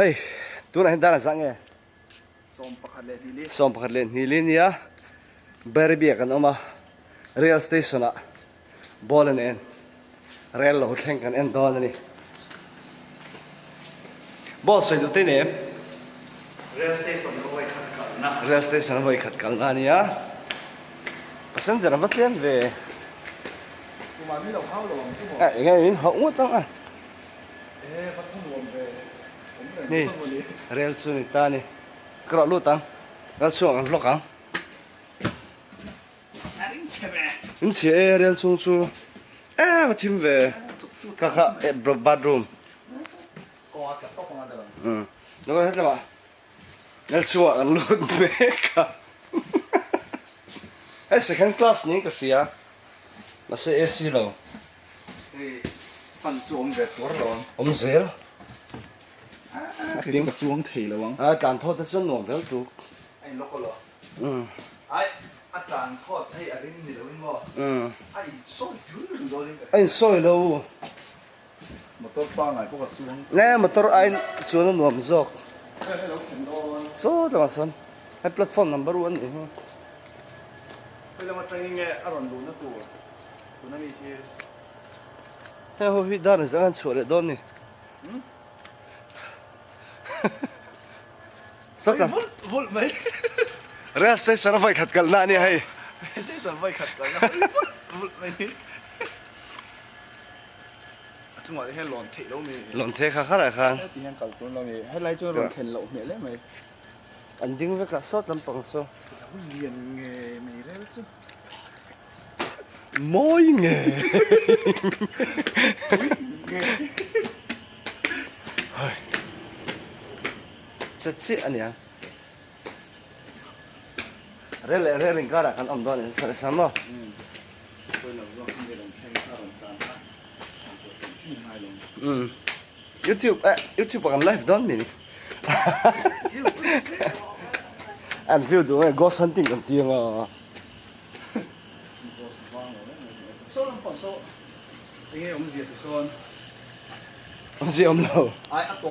Hei tunah hian dar a zah nge? 11 11 leh nia Bairabi ah kan awm a, rail station ah ball an en, rail lo thleng kan en dawn a ni. Ball sawi duh te nem? Rail station a vawi khat kalna. Rail station a vawi khat kalna a nia. Passenger an va tlem ve. Tumah min lo hau lo ang chu maw? Enge min hauh ngawt ang a. E va thanuam ve. Awm reng Ni, ngawt ang mawni. Rail chu ni ta a ni. Ka rawh lut ang. Rail chhungah kan vlog ang. A ring chhe ve. Ring chhe e rail chhung chu. E va thim ve. Kha kha e bathroom. Kawng a tla tawp ang a deuh ang. Umm. Lo hetlama rail chhungah kan lut mek a. Hei second class niin ka hria. Mahse AC lo. Hei fan chu awm ve tuar lo ang. Awm zel. A kei chu ka chuang thei lo ang. A tlan thawt te chuan nuam vel tuk. A in lawk aw. Umm. Ai a tlan thawt hei a ring ni lo in maw. Umm. A in sawi dul dul dawn in ka A in sawi lo. Motor pangai pawh ka chuang. Ne motor aiin chuan a nuam zawk. Hei hei lo thlen dawn. Saw tlangah sawn hei platform number 1 nih hi. Hei lam atangin nge a rawn luhna tur tuna mi hi. Hei ho hi dar zang an chhuah leh dawn ni. Saw tlang. Vul vul mai. Rail station a vawi khat kalna a nia hei. Rail station vawi khat kalna vul vul mai hi. A chungah te hian lawn theih lo mi. Lawn theih kha kharah khan. Heti hian kal tur lo mi. Helai chuan rawn thlen loh hmel em mai. An ding vek a, sawt lampang saw. Lo lian nge mai rel chu. Mawi nge. Pui nge. Hei. Che chiah a nia. Rel leh rel inkarah kan awm dawn in sa maw. Umm youtube eh youtube ah kan live dawn mi ni an view duh nge ghost hunting kan ti anga awmzia awm lo.